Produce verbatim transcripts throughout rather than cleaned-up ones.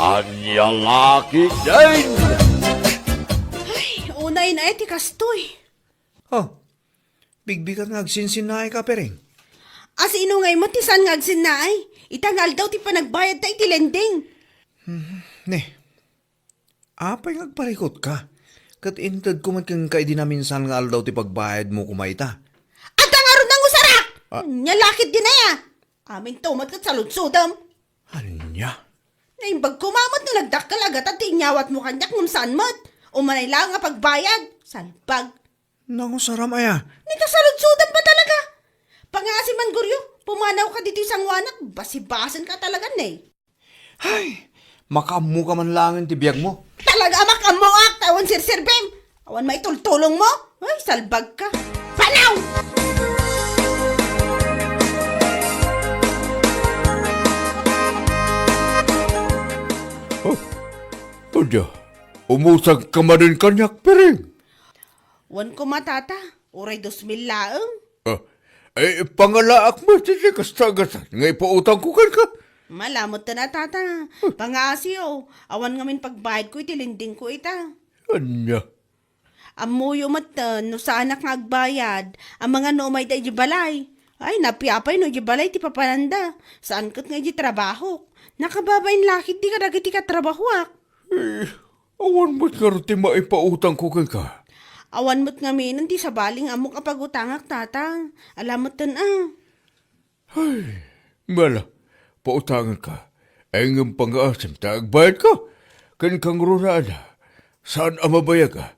Ania la ketdin? Ay, unay na iti kastoy. Oh, bigbigat nga agsinsinnaay ka, Piring. Asino ngay met ti saan nga agsinnaay? Ita nga aldaw ti panagbayad ta iti lending. Hmm, ne. Apay nga agparikut ka? Ket intedko met kenka idi naminsan nga aldaw ti pagbayadmo koma ita. Adda ngarud nangusarak! Ah. Ania la ketdin aya? Aminto met ket saludsodem. Ania? Naimbag koma met no nagdakkel a gatad ti inyawatmo kaniak ngem saan met. Umanay laeng a pagbayad. Salbag. Nangusaram aya? Nita saludsodem ba talaga? Pangaasi man, Goryo. Pumanawka ditoy sanguanak. Basibasenka talaga, ne. Ay, makaammoka man laengen ti biagmo. Talaga a makaammoak, ta awan serserbem. Awan maitultulongmo. Ay, salbagka. Panaw! Oh, adda, umusagka manen kaniak, Piring. Wen koma, tata. Uray dos mil laeng. Ah, ay, pangalaak met iti kasta a gatad nga ipautangko kenka. Ala metten a, tata. Pangaasiyo, awan ngamin pagbayadko iti lendingko ita. Ania? Ammoyo metten no saanak nga agbayad, amangan no umayda idiay balay. Ay, napiapay no idiay balay ti papananda. Saan ket nga idiay trabahok. Nakababain la ketdi kadagiti katrabahoak. Eh, awan met ngarud ti maipautangko kenka. Awan met ngaminen ti sabali nga ammok a pagutangak, tata. Ala metten a. Ay, ala, pautangenka. Ay, ngem pangaasim ta agbayadka. Kenka ngarud a, saan a mabayag a.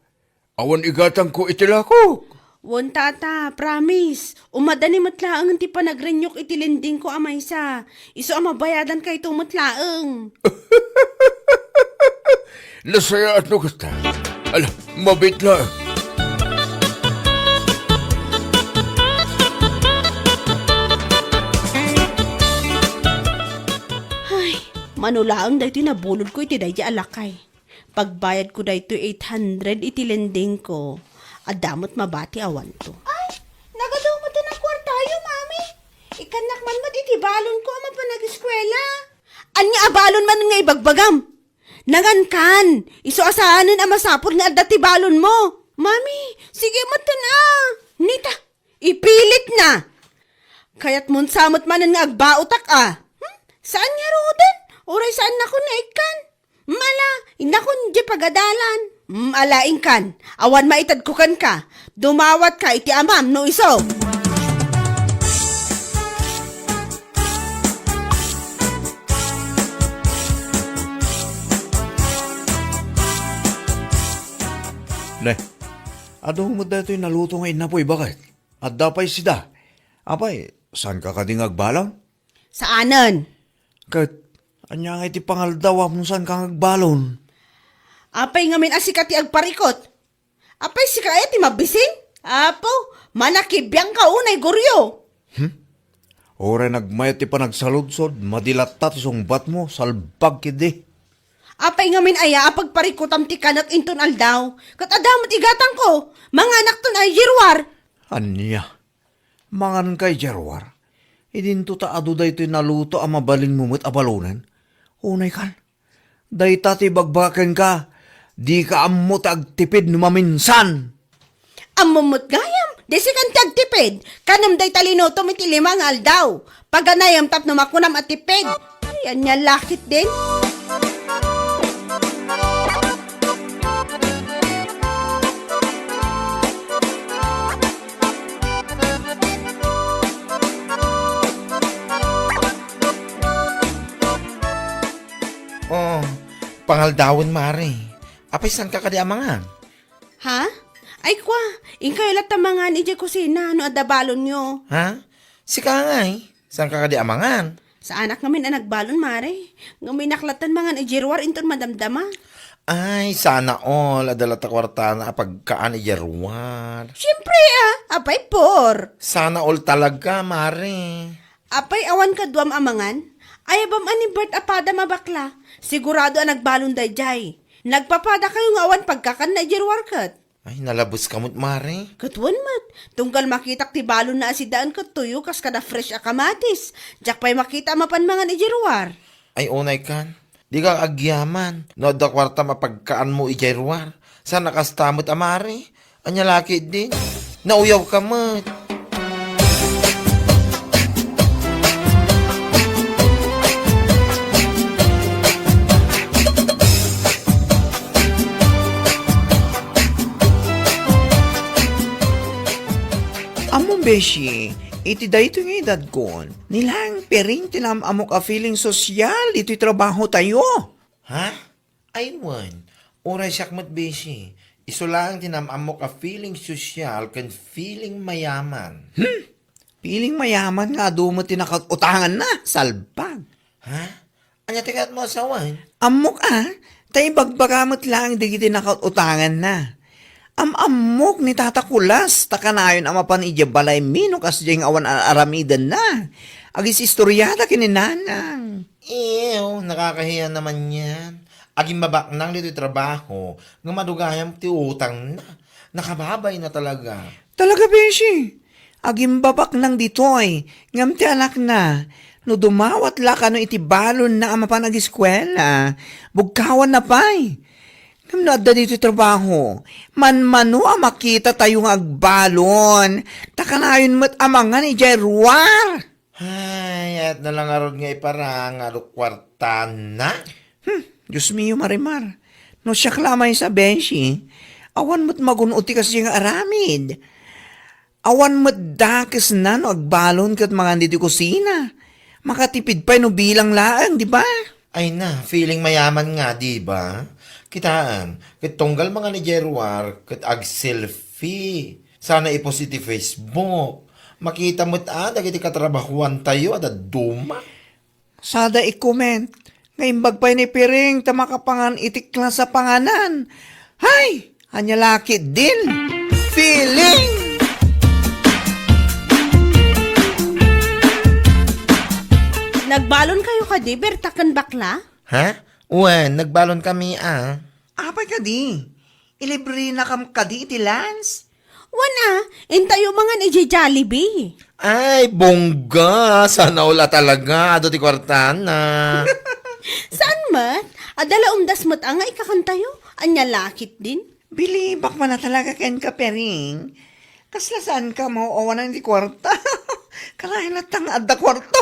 Awan igatangko iti lakok. Wen, tata, promise. Umadani met laengen ti panagrennyok iti lendingko a maysa. Isu a mabayadankayto met laeng. Nasayaat no kasta. Ala, mabiit laeng. Ay, mano laeng daytoy nabulodko iti daydi a lakay. Pagbayadko daytoy eight hundred iti lendingko. Adda met mabati awanto. Ay, nagadu met a kuartayo, Mami. Ikkannak man met iti balonko a mapan ageskuela. Ania a balon man nga ibagbagam? Nangankan, isu a saanen a masapul nga adda ti balonmo. Mami, sige met a. Nita, ipilitna. Kayatmon sa met manen nga agbaotak a. Hmm? Saan ngaruden? Uray saannakon nga ikkan. Mala, innakon di pagadalan. Mala, inkan. Awan maitedko kenka. Dumawatka iti amam no isu. Ne, adu met daytoy naluto nga innapoy, baket? Adda pay sida. Apay, saanka kadi nga agbalon? Saanen. Ket, ania ngay ti pangaldawam no saanka nga agbalon? Apay ngamin a sika ti agparikut? Apay sika aya ti mabisin? Apo, manakibiangka unay, Goryo. Hmm? Uray nagmayat ti panagsaludsod, madi latta ti sungbatmo, salbag ketdi. Apay ngamin aya a pagparikutam ti kanak inton aldaw? Ket adda met igatangko, manganakton a idiruar. Ania? Manganka idiruar? Idinto ta adu daytoy naluto a mabalinmo met a balonen? Unay kan. Dayta ti ibagbaga kenka, dika ammo ti agtipid no maminsan. Ammom met gayam, di sikan ti agtipid. Kanem dayta linutom iti lima nga aldaw. Paganayem tapno makunam a tipid. Ay, ania la ketdin? Oh, pangaldawen, Mare. Apay, saanka kadi a mangan? Ha? Ay, kwa, inkayo latta mangan idiay kusina no adda balonyo. Ha? Sika ngay, saanka kadi a mangan? Saanak ngamin a nagbalon, Mare. Ngem innak latta mangan idiay ruar inton madamdama. Ay, sana all. Adda latta kuartana a pagkaan idiay ruar. Siempre, ah. Apay, por. Sana all talaga, Mare. Apay, awan kaduam a mangan? Ayabam a ni Bert a padam a bakla. Sigurado a nagbalon daydiay. Nagpapadakayo nga awan pagkakanna idiay ruar ket. Ay, nalabeska met, Mare. Ket wen met, tunggal makitak ti balonna a sidaen ket tuyo kas kada fresh a kamatis. Diak pay makita a mapan mangan idiay ruar. Ay, unay kan. Dika agyaman no adda kuartam a pagkaanmo idiay ruar. Saan a kasta met a mari? Ania la ketdin? Nauyawka met. Ammom, beshi, iti daytoy nga edadkon, ni laeng Piring ti naam-ammok a feeling sosyal ditoy trabahotayo. Ha? Ay wen, uray siak met, beshi. Isu laeng ti naam-ammok a feeling sosyal ken feeling mayaman. Hmm? Feeling mayaman nga adu met ti nakaut-utanganna, salbag. Ha? Ania ti kayatmo a sawen? Ammok a, ta ibagbaga met laeng dagiti nakaut-utanganna. Am-ammok ni Tata Kulas, ta kanayon a mapan idiay balaymi no kasdiay nga awan ar-aramidenna. Agis-istoriada ken ni Nanang. Ew, nakakahiya naman yan. Agimbabaknang ditoy trabaho, nga madugayam ti utangna. Nakababayna talaga. Talaga, beshi. Agimbabaknang ditoy, ngem ti anakna, no dumawat la kano iti balonna a mapan agiskuela, bugkawanna pay. Ngem no adda ditoy trabaho, manmano a makitatayo nga agbalon, ta kanayon met a mangan idiay ruar. Ay, ayat na lang ngarud nga iparang nga adu kuartana. Hmm, Dios mio, Marimar. No siak la maysa, beshi, awan met magun-od ti kasdiay nga aramid. Awan met dakesna no agbalon ket mangan ditoy kusina. Makatipid pay no bilang laeng, di ba? Ay na, feeling mayaman nga, di ba? Kitaem, ket tunggal mangan idiay ruar, ket ag-selfie. Sana i-post iti Facebook. Makita met a dagiti katrabahoantayo a dadduma. Sada i-comment nga imbag pay ni Piring ta makapangan iti klase a panganan. Hay! Ania la ketdin? Feeling! Nagbalon kayo kadi, Berta ken Bakla? Ha? Wen, nagbalon kami a. Apay kadi? Ilibrenakam kadi iti lunch? Wen a, intayo mangan idiay Jollibee. Ay, bongga! Sana all a talaga. Adu ti kuartana. Saan met? Adda la umdas met a nga ikakantayo. Ania la ketdin? Bilibak man a talaga kenka, Piring. Kasla saanka a maaw-awanan iti kuarta? Kanayon latta nga adda kuarta.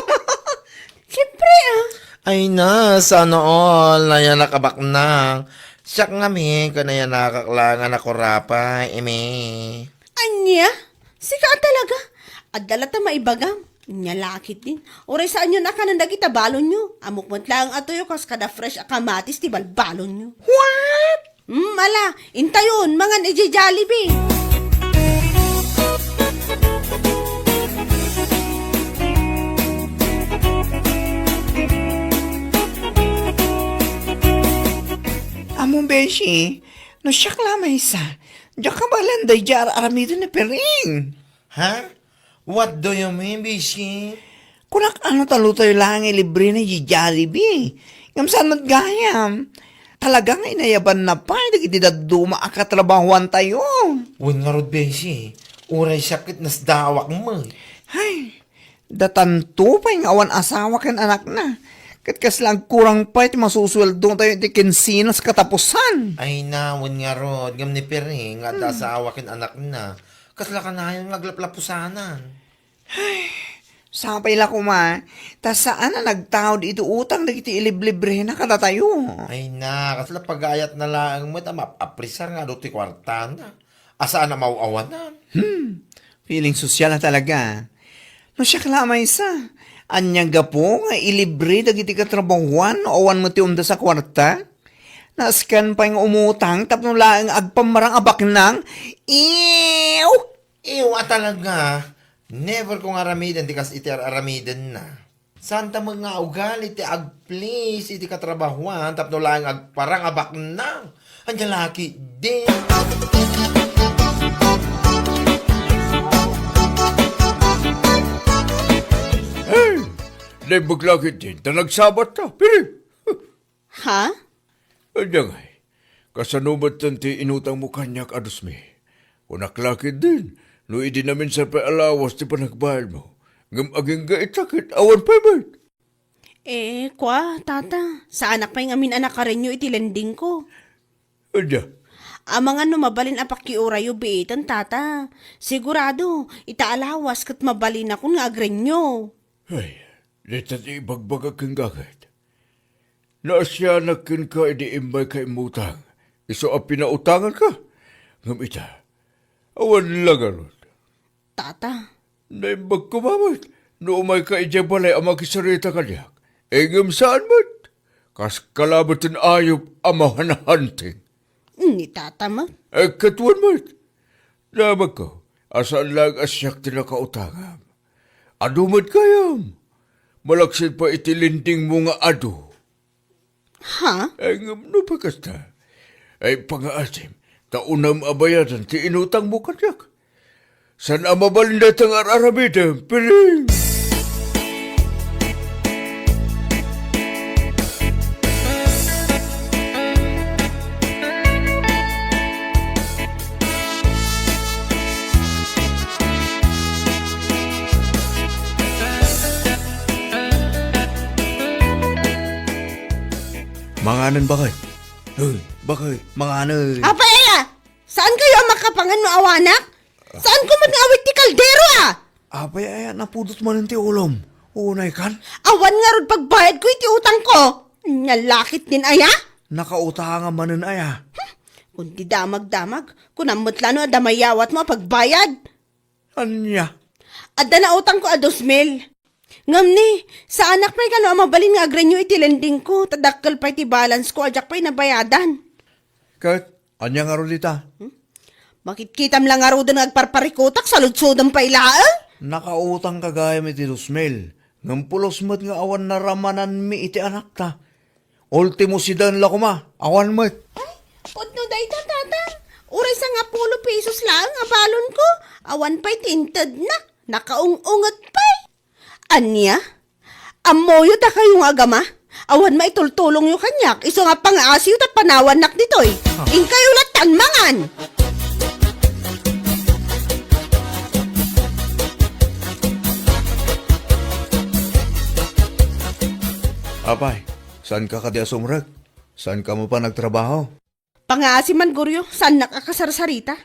Siyempre, a. Ay na, sana all, nayanak a baknang. Siak ngamin, ket nayanakak la nga nakurapay, imi. Ania? Sika a talaga? Adda latta maibagam. Ania la ketdin. Uray saanyon a kanen dagita balonyo. Ammok met laeng a tuyo kas kada fresh a kamatis ti balbalonyo. What? Hmm, ala, intayon, mangan idiay Jollibee. Ammom, beshi, no siak la maysa, diak kabaelan daydiay ar-aramiden ni Piring. Ha? What do you mean, beshi? Kunak, ano, talutayo laeng ilibre na di Jollibee. Ngem saan met gayam? Talaga nga inayabanna pay dagiti dadduma a katrabahoantayo. Wen ngarud, beshi. Uray siak ket nasdaawak met. Hay, datanto pay nga awan asawa ken anakna. Ket kasla agkurang pay ti masusueldotayo iti kinsenas katapusan. Ay na, wen ngarud, ngem ni Piring nga adda asawa ken anakna. Kasla kanayon nga aglaplapusanan. Ay, sapay la koma, ta saan a nagtaud iti utang dagiti iliblibrena kadatayo. Ay na, kasla pagayatna laeng met a maap-apresar nga adu ti kuartana. A saan a maaw-awanan. Hmm, feeling sosyal a talaga. No siak la maysa, ania gapu nga ilibre dagiti katrabahoan no awan met ti umdas a kuarta? Nasken pay nga umutang tapno laeng agpammarang a baknang? Ew! Ew a talaga, never ko nga aramiden ti kas iti ar-aramidenna. Santa met nga ugali ti agplis iti katrabahoan tapno laeng agparang a baknang. Ania la ketdin? Hey! Naimbag la ketdin ta nagsabatta, Piring. Ha? Ania ngay, kasano metten ti inutangmo kaniak a dusmi? Kunak la ketdin, no idi naminsan pay a lawas ti panagbaelmo, ngem agingga ita ket awan pay met. Eh, kua, tata, saanak pay ngamin a nakarenyo iti lendingko. Ania? Amangan no mabalin a pakiurayo biiten, tata. Sigurado, ita a lawas ket mabalinakon nga agrenyo. Ay, dita ti ibagbagak kenka ket. Naasianak kenka idi immayka immutang, isu a pinautanganka. Ngem ita, awan la ngarud. Tata. Naimbag koma met no umayka idiay balay a makisarita kaniak. Ngem saan met. Kaskala met ti ayup a mahanhanting. Ni tata met. Eh, ket wen met. Damagko a saan laeng a siak ti nakautangam. Adu met gayam. Malaksid pay iti lendingmo nga adu. Ha? Ay, ngem no pay kasta, ay, pangaasim, ta unam a bayadan ti inutangmo kaniak. Saan a mabalin dayta nga ar-aramidem, piring? Manganen, baket. Uy, baket, manganen. Apay aya? Saan kayo a makapangan no awanak? Saan ko met nga awit ti kaldero, a? Apay aya, napudot manen ti ulom. Unay kan? Awan ngarud pagbayad ko iti utang ko. Nya lakit din aya? Nakautang manen aya? Hmm, kundi damag-damag, kunam met la no adda mayawat mo a pagbayad. Ania? Adda nautang ko a dos mil. Ngem ni, saanak pay kano a mabalin nga agrenyo iti lending ko, ta dakkel pay ti balance ko a diak pay nabayadan. Ket, ania ngarud ita? Hmm? Makitkitam la ngaruden nga agparparikutak, saludsodem pay laeng? Nakautang ka gayam iti dos mil, ngem pulos met nga awan naramananmi iti anakta. Ultimo siden la koma, awan met. Ay, pudno dayta, tata. Uray sangapulo pesos laeng a balon ko. Awan pay ti intednak. Nakaung-unget pay. Ania? Ammoyo dakayo nga agama? Awan maitultulongyo kaniak, isu nga pangaasiyo ta panawannak ditoy. Ah. Inkayo lattan mangan! Apay, saan ka kadi a sumrek? Saan ka mapan nagtrabaho? Pangaasi man, Goryo, saannak a kasarsarita.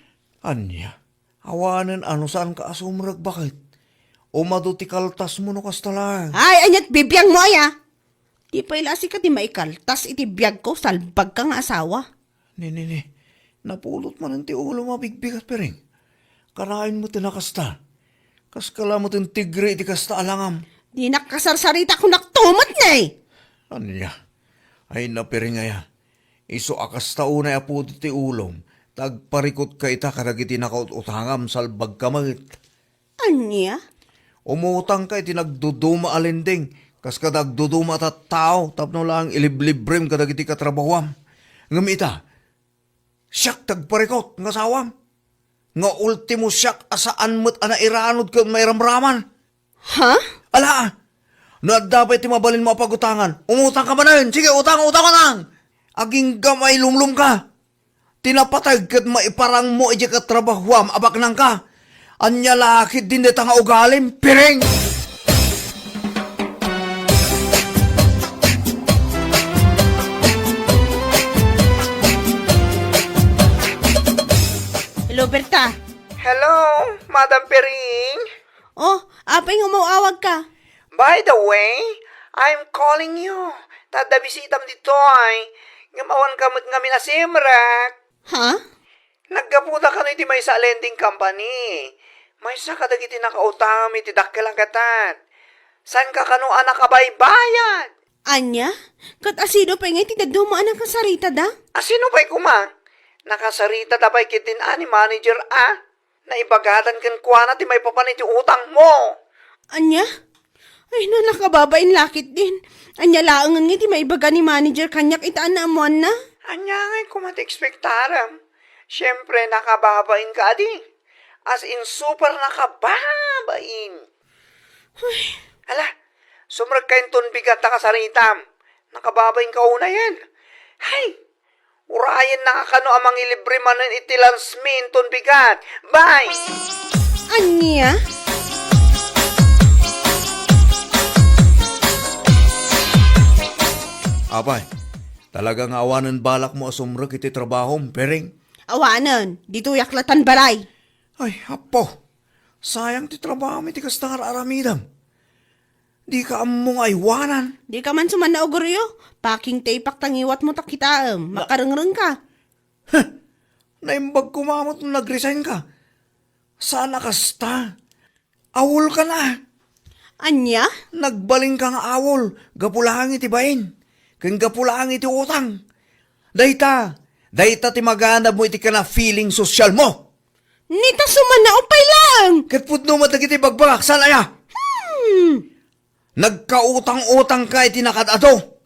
Ania? Awanen a no saan ka a sumrek, baket? Umadu ti kaltasmo no kasta laeng. Ay, aniat bibiangmo aya? Di pay la sika ti maikaltas iti biagko, salbagka nga asawa. Ni, ni, ni. Napulot manen ti ulom a bigbigat, piring. Kanayon met ti nakasta. Kaskala met ti tigri iti kasta a langam. Dinak kasarsarita, kunak tumet ne! Ania? Ay, napiring aya. Isu a kasta unay a pudot ti ulom, ta agparikutka ita kadagiti nakaut-utangam, salbagka met. Ania? Umutangka iti nagduduma a lending, kas kada agduduma a tattao, tapno laeng iliblibrem kadagiti katrabahuam. Ngem ita, siak ti agparikut nga asawam. Nga ultimo siak a saan met a nairanud ken mairamraman. Ha? Ala, no adda pay ti mabalinmo a pagutangan, umutangka manen. Sige, utang, utang, utang. Agingga mailumlomka. Ti napateg ket maiparangmo idiay katrabahuam a baknangka. Ania la ketdin dayta nga ugalim, piring? Hello, Berta. Hello, Madam Piring. Oh, apay nga umaw-awag ka? By the way, I'm calling you. Ta adda bisitam ditoy. Ngem awan ka met ngamin a simrek. Ha? Naggapuda kano iti maysa a lending company. Maysa kadagiti nakautangam iti dakkel a gatad. Saanka kano a nakabaybayad? Ania? Ket asino pay ngay ti dadduma a nakasaritada? Asino pay koma? Nakasaritada pay ketdin a ni manager a. Naibagadan kenkuana ti maipapan iti utangmo. Ania? Ay, no, nakababain la ketdin. Ania laengen ngay ti maibaga ni manager kaniak ita a naammoanna? Ania ngay koma ti ekspektarem? Siempre, nakababain ka adi. As in, super nakababain. Ay. Ala, sumrekka inton bigat a kasaritam. Nakababain ka unayen. Hay! Urayenna nga kano a mangilibre manen iti lunch mi inton bigat. Bye! Ania? Apay, talaga nga awanen balakmo a sumrek iti trabahom, Piring? Awanen, ditoyak latan balay. Ay, Apo, sayang ti trabahom iti kasta nga aramidem. Dika ammo nga aywanan. Dika man suman nauguryo. Packing tape-ak ta ngiwatmo ta kitaem. Na- Makarengreng ka. Huh! Naimbag koma met no nag-resign ka. Saan a kasta. Awol ka na. Ania? Nagbalin ka nga awol. Gapu laeng iti bain. Ken gapu laeng iti utang. Dayta, dayta ti maganabmo iti kana feeling social mo. Nita suman naupay laeng. Ket pudno met dagiti bagbagak, saan aya? Hmm. Nagkautang-utang ka iti nakad-ado.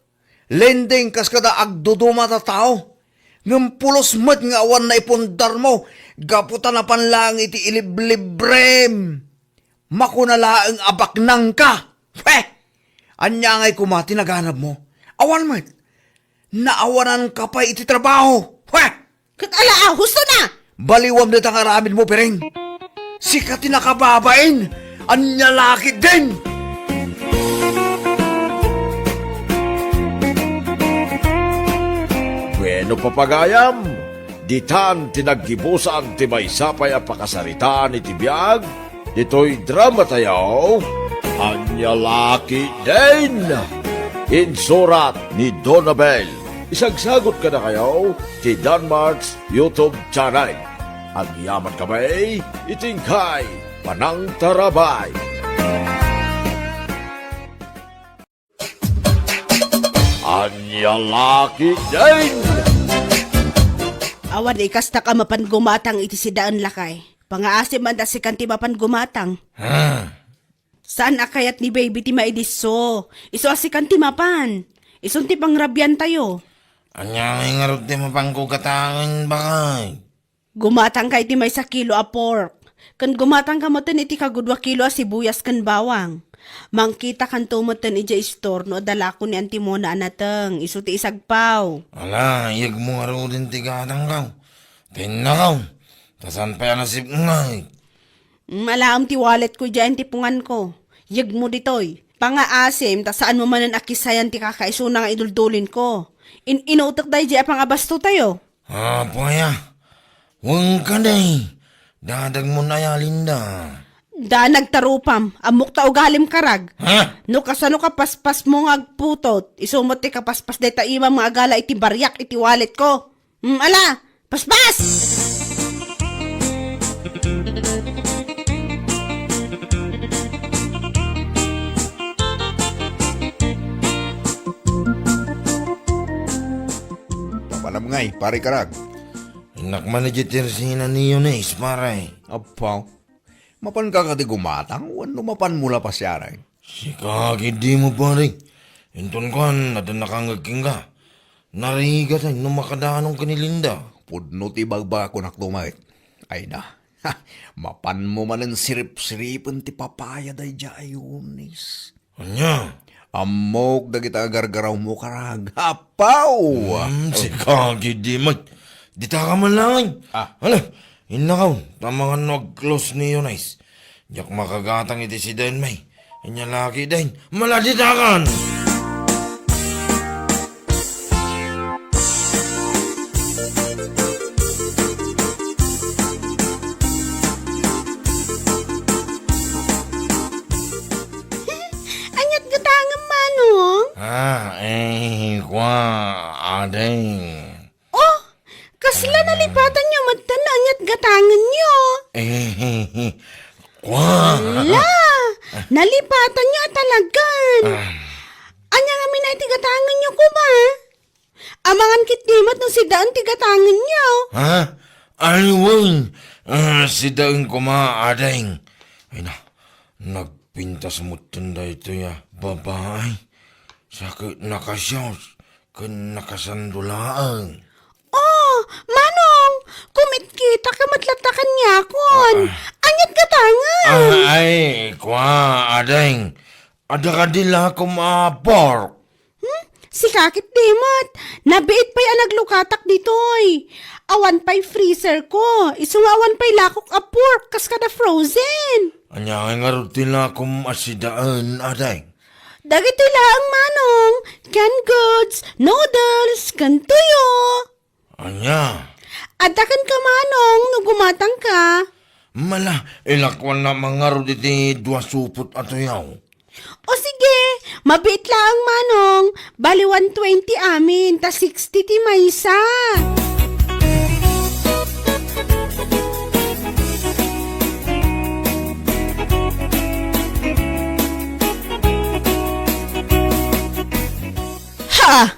Lending kas kada agduduma ta tao. Ngem pulos met nga awan naipundarmo gapu ta napan laeng iti iliblibrem. Makuna laeng a baknang ka. Heh! Ania ngay koma ti naganabmo? Awan met. Naawanan ka pay iti trabaho. Heh! Ket ala, ah, husto na! Baliwam dayta nga aramidmo, Piring. Sika ti nakababain. Ania la ketdin? Bueno, papagayam, ditan ti naggibusan ti maysa pay a pakasaritaan iti biag ditoy dramatayo, Ania la ketdin? Insurat ni Donabel. Isagsagot kadakayo ti Danmart's YouTube channel. Agyaman kami iti inkay panangtarabay. Ania la ketdin? Awan ikastak a mapan gumatang iti sidaen, lakay. Pangaasim man ta sikan ti mapan gumatang. Ha? Saan a kayat ni baby ti maidisso? Isu a sikan ti mapan. Isun ti pangrabiantayo. Ania ngay ngarud ti mapanko gatangen, bakay? Gumatangka iti maysa kilo a pork, ken gumatangka metten iti kagudua kilo a sibuyas ken bawang. Mangkitakanto metten idiay istor no adda lako ni Anti Mona a nateng, isu ti isagpaw. Ala, iyegmo ngaruden ti gatangko. Tinnakaw, ta saan pay a nasipnget. Mm, alaem ti walletko idiay antipunganko. Iyegmo ditoy. Pangaasim, ta saanmo manen a kisayan ti kakaisuna nga iduldulinko. In-inutek daydiay a pangabastotayo. Apo aya, wen kadi, dadagmon aya, Linda? Da, nagtarupam, ammok ta ugalim karag. Ha? No kasano kapaspasmo nga agputot, isu met ti kapaspas dayta imam nga agala iti bariak iti walletko. Hmm, ala, paspas! Mapanam ngay, pare karag. Innak man idiay tersina ni Eunice, pare. Apaw. Mapanka kadi gumatang, wenno mapanmo la pasiareng? Sika, kidimo, pare. Inton kuan, adda nakangngeg kenka. Narigat, ay, no makadaanong ken ni Linda. Pudno ti bagbagak kunakto met. Ay na. Ha, mapanmo manen sirip-siripen ti papaya daydiay a Eunice. Ania? Ammok dagiti agargarawmo karag. Apaw! Hmm, sika, kidimo. Dita ka man laeng. Ah. Ala, innakaw, ta mangan no ag-close ni Eunice. Diak makagatang iti sidaen, may. Ania la ketdin, maladitakan! Aniat gatangem, Manong? Ah, eh, kua, ading. Oh, kasla nalipatanyo metten no aniat gatangenyo? Eh, kua. Ala, nalipatanyo a talagan. Ah. Ania ngamin a iti gatangenyo koma? Amangan ketdi met no sidaen ti gatangenyo. Ha? Ay, wen. Ah, sidaen koma, ading. Ay na, nagpintas metten daytoy a babai. Sa ket nakasios ken nakasando laeng. Oh, Manong, kumitkita ka met latta kaniakon. Ah, ah. Aniat gatangen? Ah, ay, kua, ading. Adda kadi lakom a pork? Hmm? Sika ketdi met. Nabiit pay a naglukatak ditoy. Awan pay freezer ko. Isu nga awan pay lakok a pork kas kada frozen. Ania ngay ngarud ti lakom a sidaen, ading? Dagitoy laeng, Manong, canned goods, noodles, ken tuyo. Ania? Adda kenka, Manong, no gumatangka. Mala, ilakuanna man ngarud iti dua supot a tuyaw. O sige, mabiit laeng, Manong. Bali one twenty amin, ta sixty ti maysa. Ha!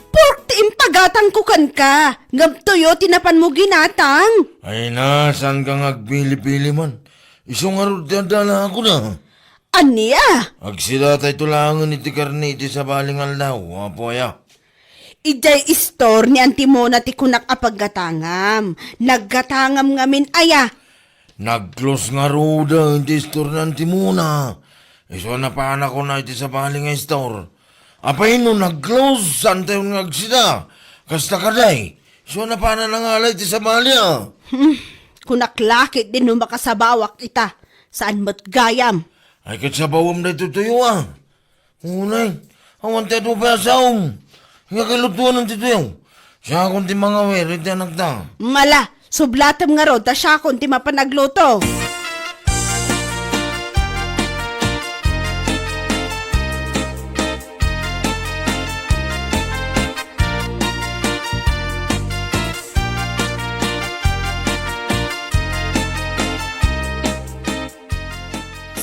Pork ti impagatangko kenka, ngem tuyo ti napanmo ginatang. Ay na, saanka nga agpili-pili man? Isu ngarud ti adda la ako na. Ania? Agsidatayto laengen iti karne iti sabali nga aldaw, Apo aya. Idiay istor ni Auntie Mona ti kunak a paggatangam. Naggatangam ngamin aya. Nag-close ngaruden ti istor ni Auntie Mona. Isu a napanak unay iti sabali nga istor. Apay no nag-close, saantayon nga agsida? Kasta kadi, isu a napanak nangalay iti sabali a. Hmm, kunak la ketdi no makasabawak ita. Saan met gayam? Ay, ket sabawem daytoy tuyo a. Unay, awan ti adu pay a saom. Nga kalutuan ti tuyo. Siakon ti mangawir iti anakta. Mala, sublatem ngarud ta siakon ti mapan agluto.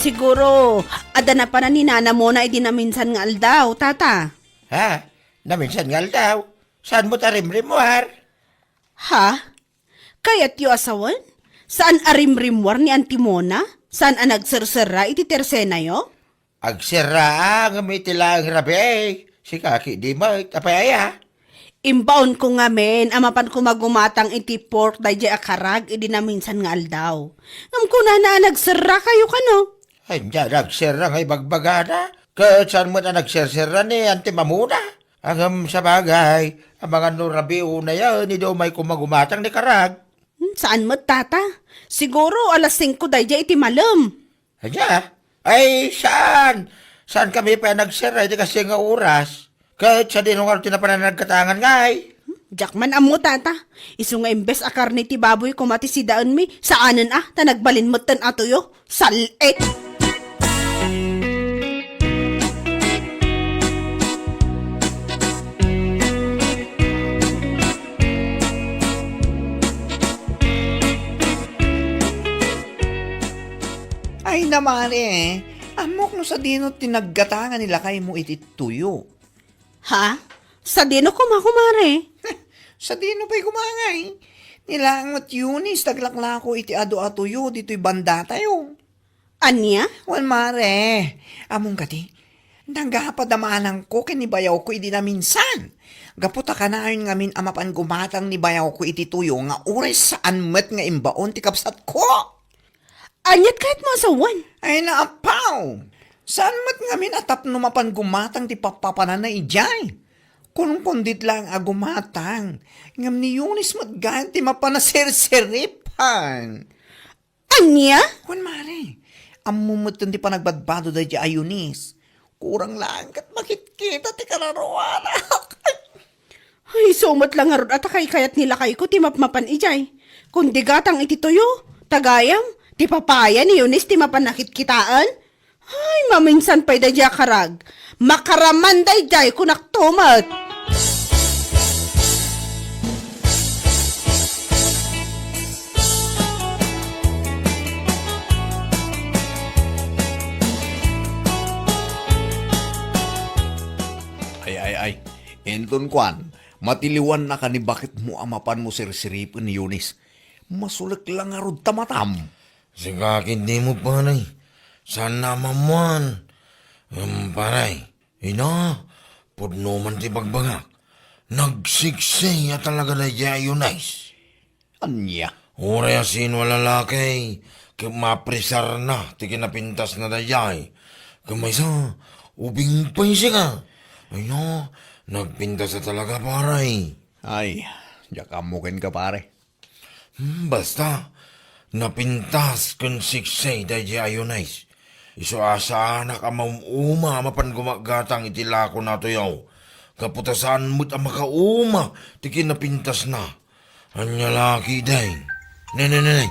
Siguro, adda napanan ni Nana Mona idi naminsan nga aldaw, Tata. Ha? Naminsan nga aldaw? Saan met a rimrimmuar? Ha? Kayatyo a sawen? Saan a rimrimmuar ni Auntie Mona? Saan a nagserserra iti tersenayo? Agserra, ngem iti laeng rabii, sika ketdi met, apay aya? Imbaonko ngamin a mapanko magumatang iti pork daydiay a karag idi naminsan nga aldaw. Ngem kunana a nagserrakayo kano? Ay, ania nagserra nga ibagbagana? Ket saan met a nagserserra ni Auntie Mona? Ngem sabagay, amangan no rabii unayen idi umayko magumatang ni karag. Hmm, saan met, Tata? Siguro alas singko daydiay iti malem. Ania? Ay, saan? Saankami pay a nagserra iti kastoy nga oras? Ket sadino ngarud ti napanan a naggatangan ngay? Diak man ammo, Tata. Isu nga imbes a karne ti baboy koma ti sidaenmi, saanen a, ta nagbalin metten a tuyo. Sal-it! Ay, namari, eh. Ammok no sadino ti naggatangan ni lakaymo iti tuyo. Ha? Sadino koma, kumare? Sadino pay koma ngay? Ni laeng met Eunice ti aglaklako iti adu a tuyo ditoy bandatayo. Ania? Wen, mare, ammom kadi, nagapad a manangko ken ni bayawko idi naminsan. Gapu ta kanayon ngamin a mapan gumatang ni bayawko iti tuyo nga uray saan met nga imbaon ti kabsatko. Aniat kayatmo a sawen? Ay, naapaw! Saan met ngamin a tapno mapan gumatang ti pappapananna idiay? Kunkundiet laeng a gumatang, ngem ni Eunice met gayam ti mapan a serseripan. Ania? Wen, mare, ammom metten ti panagbadbado daydiay a Eunice. Kurang laeng ket makitkita ti kararuanak. Ay, isu met la ngarud a ta kaykayat ni lakayko ti mapmapan idiay. Kundi gatang iti tuyo, ta gayam, ti papaya ni Eunice ti mapan a kitkitaen. Ay, maminsan pay daydiay a karag. Makaraman daydiay, kunakto met. Ay, ay, ay. Inton kuan, matiliwannaka ni baketmo a mapanmo serseripen ni Eunice. Masulek la ngarud ta matam. Sika ketdi met, pare. Saanna a maammuan. Em, pare, ina, pudno man ti bagbagak. Nagsiksay a talaga daydiay a Eunice. Ania? Uray a sino a lalaki, ket mapresarna ti kinapintasna daydiay. Ket maysa, ubing pay sika. Ay na, nagpintas a talaga, pare. Ay, diak ammo kenka, pare. Hmm, basta, napintas ken siksay daydiay a Eunice. Isu a saanak a maum-uma a mapan gumaggatang iti lakona a tuyo. Gapu ta saan met a makauma ti kinapintasna. Ania la ketdin? Ne, ne, ne, ne.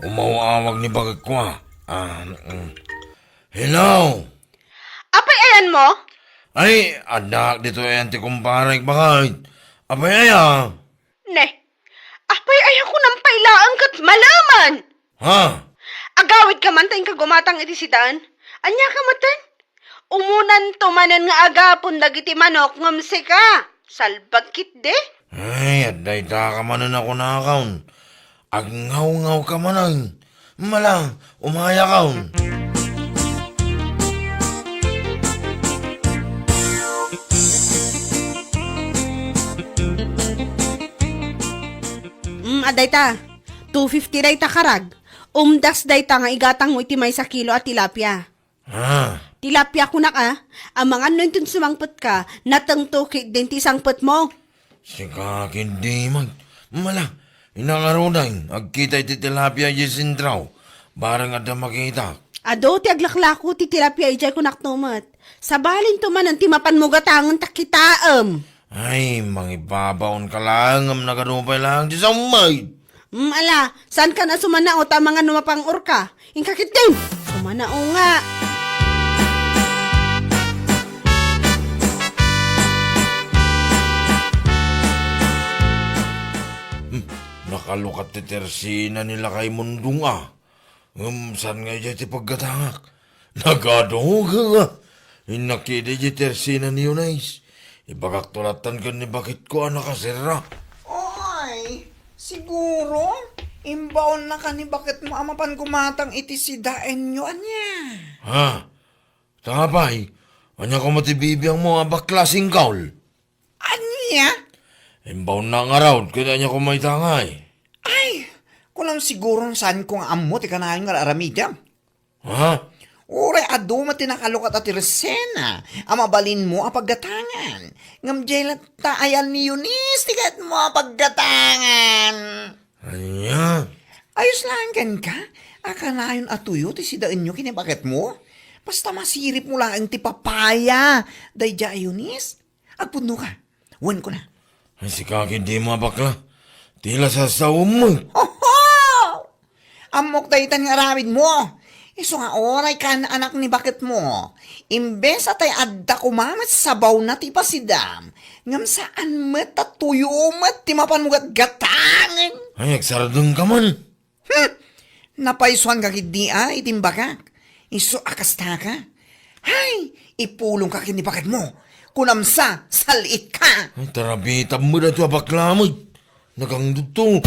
Umaw-awag ni baketko a. Ah, mm. Hello? Apay ayanmo? Ay, addaak ditoy ayan ti kumparek, baket. Apay aya? Ne, apay aya kunam pay laeng ket malaman? Ha? Agawidka man ta inka gumatang iti sidaen? Ania ka metten? Umunanto manen nga agapon dagiti manok ngem sika, salbag ketdi. Ay, adda itaka manen a kunakon. Agngawngawka manen. Mala, umayakon. Mm, adda ita. Two fifty dayta karag. Umdas dayta nga igatangmo iti maysa kilo a tilapia. Ah. Tilapia kunak a, amangan no inton sumangpetka, natengto ketdin ti sangpetmo. Sika ketdi met. Mala, inangaruden, agkita iti tilapia idiay sentrao. Bareng adda makitak. Adu ti aglaklako ti tilapia idiay kunakto met. Sabalinto manen ti mapanmo gatangen ta kitaem. Ay, mangibabaonka laeng ngem nagadu pay laeng ti sammay. Mm, ala, saankan a sumanao ta amangan no mapang-orka. Inka ketdin, sumanao nga. Hmm, nakalukat ti tersina ni Lakay Mundong a. Ngem saan nga idiay ti paggatangak? Nagadu nga. Innak ketdi ti tersina ni Eunice. Ibagakto lattan ken ni baketko a nakaserra. Oy, siguro, imbaonnaka ni baketmo a mapan gumatang iti sidaenyo, ania? Ha? Ta apay, ania koma ti bibiangmo a bakla, singkaw? Ania? Imbaonna ngarud, ket ania koma ita ngay? Ay, kunam siguron saanko nga ammo ti kanayon nga ar-aramidem. Ha? Uray adu met ti nakalukat a tersina a mabalinmo a paggatangan. Ngem diay latta ayan ni Eunice ti kayatmo a paggatangan. Ania? Ayos laeng kenka a kanayon a tuyo ti sidaenyo ken ni baketmo. Basta masiripmo laeng ti papaya daydiay a Eunice. Agpudnoka. Wen kuna. Ay, sika ketdi a bakla. Ti la sasaom. Oho! Ammok daytan nga aramidmo. Isu nga uray kaan-anak ni baketmo. Imbes a tay adda koma met sabawna ti pasidam, ngem saan met ta tuyo met ti mapanmo gatgatangen. Ay, agsardengka man. Hmm! Napaysuanka ketdi a iti imbagak. Isu a kastaka. Hay, ipulongka ken ni baketmo. Kunam sa, sal-itka. Ay, tarabitam met daytoy a bakla met. Nagangdudto.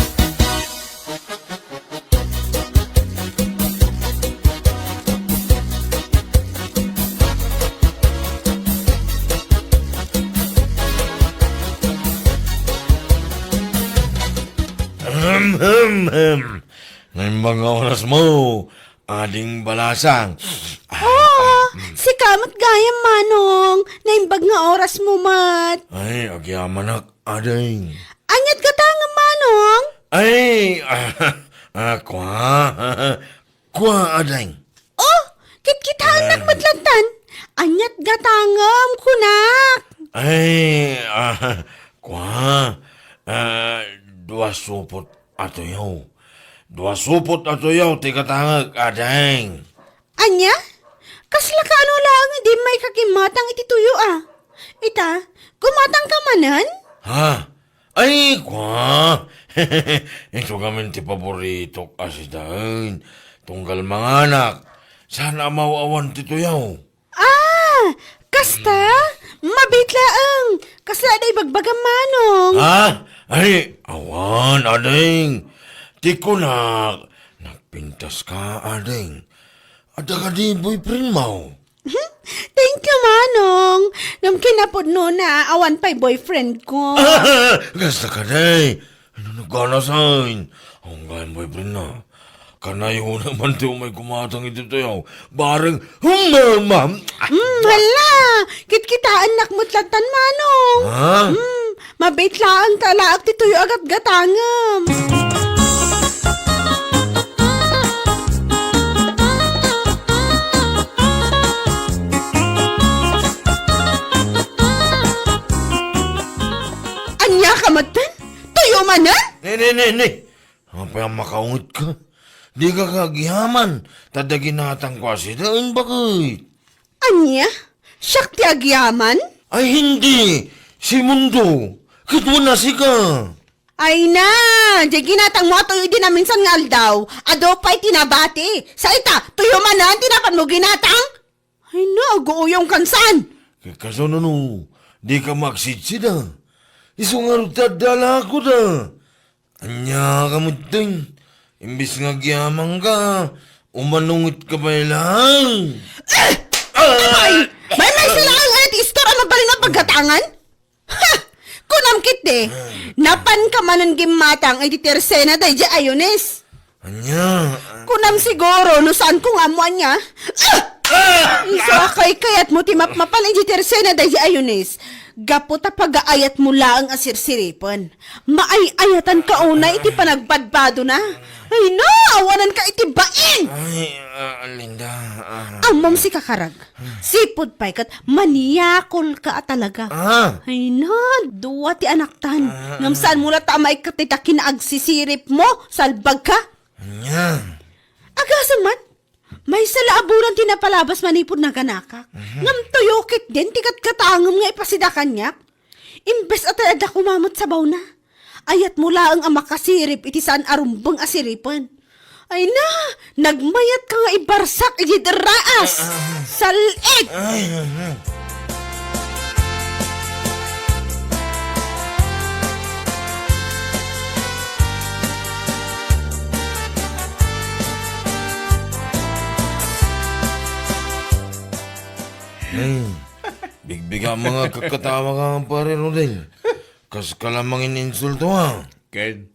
Ahem, hem, hem. Naimbag nga orasmo, Ading Balasang. Ah, oo, ah, mm. Sika met gayam, Manong. Naimbag nga orasmo met. Ay, agyamanak, Ading. Aniat gatangem, Manong? Ay, ah, ah, kua. Kua, Ading. Oh, kitkitaennak met lattan. Aniat gatangem, kunak. Ay, ah, kua. Ah, dua supot a tuyo. Dua supot a tuyo ti gatangek, Ading. Ania? Kasla kaano laeng idi immayka kimmatang iti tuyo a? Ita, gumatangka manen? Ha? Ay, kua! Isu ngamin ti paboritok a sidaen. Tunggal manganak, saan a maw-awan ti tuyo. Ah! Kasta? Mabiit laeng. Kasla adda ibagbagam, Manong. Ha? Ay, awan, Ading. Ti kunak, nagpintaska, Ading. Adda kadi boyfriendmo? Thank you, Manong. Ngem kinapudnona, awan pay boyfriendko. Kasta kadi. Ano naganasan? Ang gayam boyfriendna. Kanayon man ti umay kumatang iti tuyo. Bareng humama. Hmm, hala! Kitkitaennak met lattan, Manong. Ha? Hmm, mabiit laeng ta alaak ti tuyo a gatgatangem. Aka metten? Tuyo manen? Ne, ne, ne, ne. Apay a makaunget ka? Dika agyaman, ta adda ginatangko a sida, baket. Ania? Siak ti agyaman? Ay, hindi. Si Mundo. Ket wen a sika. Ay na, diay ginatangmo a tuyo idi naminsan nga aldaw. Adu pay ti nabati. Sa ita, tuyo manen ti napanmo ginatang? Ay na, aguuyongkan saan? Ket kasano no, dika maagsidsida? Isu ngarud ta adda lakoda. Ania ka metten? Imbes nga agyamanka, umanungetka pay laeng. Eh! Amay! Maymaysa laeng aya ti istor a mabalin a paggatangan? Ha! Kunam ketdi, napanka manen gimmatang iti tersena daydiay a Eunice. Ania? Kunam siguro no saanko nga ammo ania. Ah! Ah! Isu a kaykayatmo ti mapmapan iti tersena daydiay a Eunice. Gapu ta pagaayatmo laeng a sirsiripen. Maay-ayatanka unay iti panagbadbadona. Ay na, awananka iti bain! Ay, ah, Linda, ah. Ammom sika, karag. Sipud pay ket maniakolka a talaga. Ah. Ay na, dua ti anaktan. Ah. Ngem saanmo latta a maikkat dayta kinaagsisiripmo, salbagka? Ania? Agasem man, maysa la a bulan ti napalabas manipud naganakak. Mhm. Ngem tuyo ketdin ti gatgatangem nga ipasida kaniak. Imbes a tay adda koma met sabawna. Ayatmo laeng a makasirip iti saan a rumbeng a siripen. Ay na, nagmayatka nga ibarsak iti derraas. Ah, ah. Sal-it! Ay, ah, ah. Ay, bigbiga mga kakatawa ka, pare Rodel. Kas ka la mangininsulto, ha? Ken,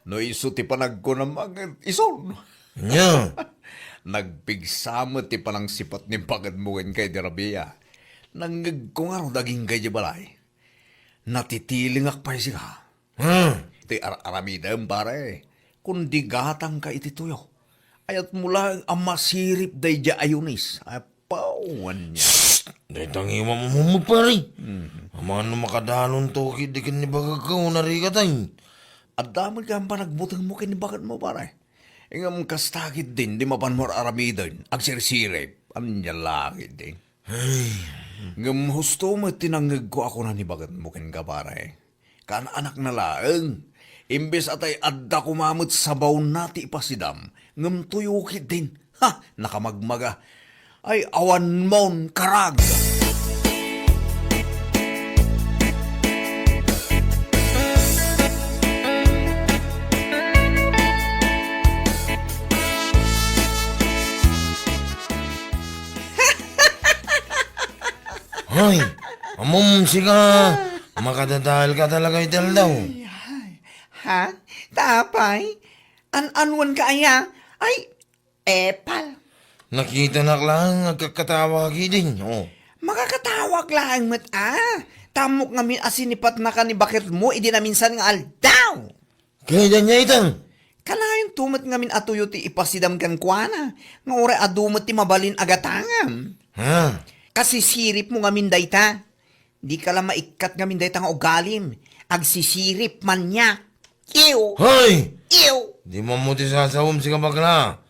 no isu ti panagkunam, ket isun. Ania? Nagpigsa met ti panangsipat ni bagetmo kenka idi rabii. Nangngegko ngarud agingga idiay balay. Natitilingak pay sika. Ha? Ti ar-aramidem, pare. Kundi gatangka iti tuyo. Ayatmo laeng a masirip daydiay a Eunice. Apaw, ania. Shh! Dayta ngiwam mo, pare. Mhm. Amangan no makadalonto ketdi ken ni bagetko, narikatay. Adda met gayam panagbutengmo ken ni bagetmo, pare. Ngem kasta ketdin, di mapanmo ar-aramiden, agsirsirip. Ania la ketdin? Ay. Ngem husto met ti nangngegko a kuna ni bagetmo kenka, pare. Kaan-anakna laeng. Imbes a tay adda koma met sabawna ti ipasidam, ngem tuyo ketdin. Ha! Nakamagmaga. Ay, awanmon, karag! Hoy, ammom sika, makadadael ka talaga iti aldaw. Ay, ay. Ha? Ta apay? An-anuan ka aya? Ay, epal. Nakitanak laeng agkakatawa ka ketdin, oh. Makakatawak laeng met, a. Ta ammok ngamin a sinipatnaka ni bagetmo idi naminsan nga aldaw. Kayat ania ita? Kanayonto met ngamin a tuyo ti ipasidam kenkuana, nga uray adu met ti mabalin a gatangam. Ha? Kasisiripmo ngamin dayta. Dika la maikkat ngamin dayta nga ugalim. Agsisirip, maniak. Ew! Hoy! Ew! Dimo ammo ti sasawem, sika bakla.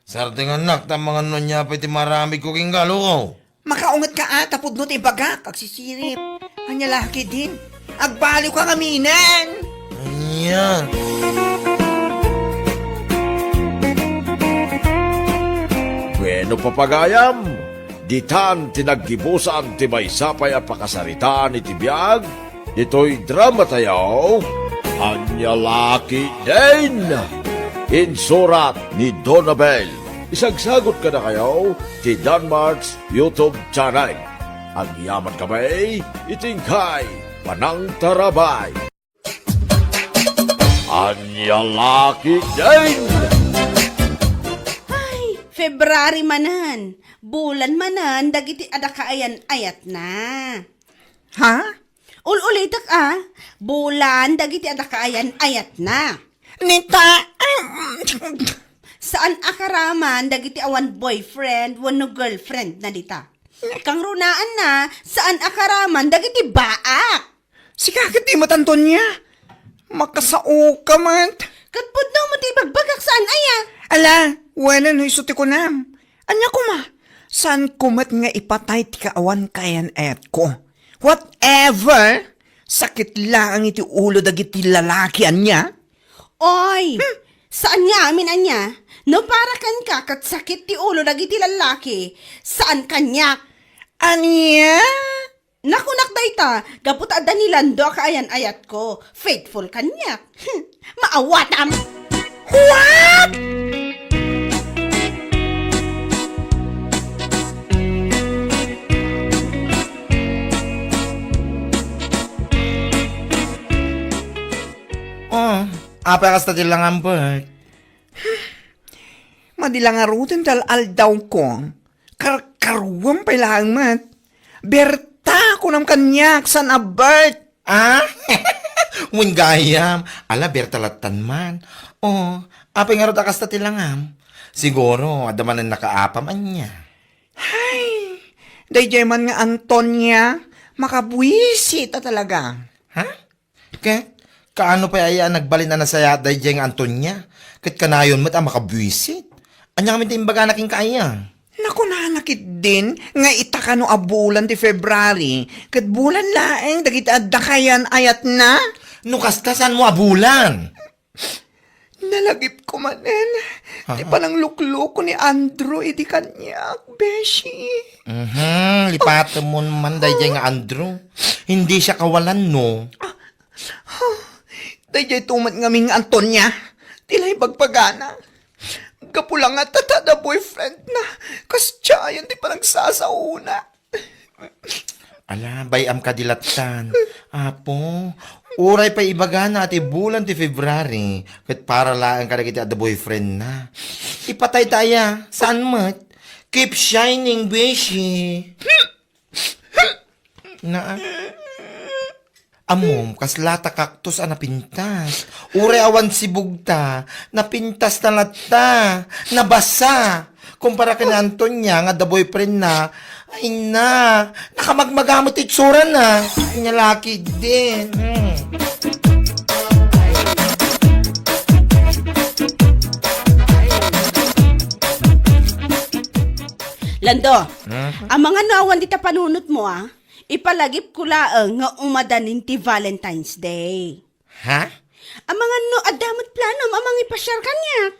Sardengannak, ta amangan no ania pay ti maaramidko kenka, loko. Makaungetka a, ta pudno ti ibagak, agsisirip. Ania la ketdin? Agbaliwka ngaminen! Ania? Bueno, papagayam, ditan ti naggibusan ti maysa pay a pakasaritaan iti biag ditoy dramatayo, Ania la ketdin? Insurat ni Donabel. Isagsagut kadakayo ti Danmart's YouTube channel. Agyaman kami iti inkay panangtarabay. Ania la ketdin? Ay, February manen. Bulan manen dagiti adda kaayan-ayatna. Ha? Ul-ulitek a, bulan dagiti adda kaayan-ayatna. Nita, saan a karaman dagiti awan boyfriend wenno girlfriendna dita. Kangrunaanna, saan a karaman dagiti baak. Sika ket di met, Antonia. Makasaoka met. Ket pudno met ti ibagbagak saan aya? Ala, wenno no isu ti kunam. Ania koma? Saanko met nga ipatay ti kaawan kaayan-ayatko. Whatever! Sakit laeng iti ulo dagiti lalaki, ania? Oy, saan nga amin ania? No para kenka ket sakit ti ulo dagiti lalaki, saan kaniak. Ania? Nakunak dayta, gapu ta adda ni Lando a kaayan-ayatko. Faithful kaniak. Hmm, maawatam! What? Oh, apay kasta ti langam, Bert? Madi la ngaruden ti al-aldawko. Karkaruam pay laeng met. Berta, kunam kaniak, saan a Bert? Ah? Wen gayam. Ala, Berta lattan man. Oh, apay ngarud a kasta ti langam? Siguro, adda manen nakaapam, ania? Hay, daydiay man nga Antonia, makabuisit a talaga. Ha? Ket, kaano pay aya a nagbalin a nasayaat daydiay nga Antonia? Ket kanayon met a makabuisit. Ania ngamin ti imbagana kenka aya? Nakunana ketdin nga ita kano a bulan ti February, ket bulan laeng dagiti adda kaayan-ayatna. No kasta, saanmo a bulan? Nalagipko manen ti Ha? pananglukloko ni Andrew idi kaniak, beshi. Mhm, lipatemon man daydiay nga Andrew. Hindi siya kawalan, no? Daydiay to met ngamin nga Antonia, ti la ibagbagana. Gapu la nga ta adda boyfriendna, kasdiayen ti panagsasaona. Ala, bay-am kadi lattan. Apo, uray pay ibagana a ti bulan ti February, ket para laeng kadagiti adda boyfriendna. Ipatayta aya, saan met? Keep shining, beshi. Naa. Ammom, kasla ta cactus a napintas. Uray awan sibugta, napintas na latta, nabasa. Kumpara ken ni Antonia nga adda boyfriendna, ay na, nakamagmaga met ti itsurana. Ay, nia la ketdin. Hmm. Lando, Hmm? Amangan no awan dita panunotmo, a? Ipalagipko laeng nga umadanin ti Valentine's Day. Ha? Amangan no adda met planom a mangipasiar kaniak.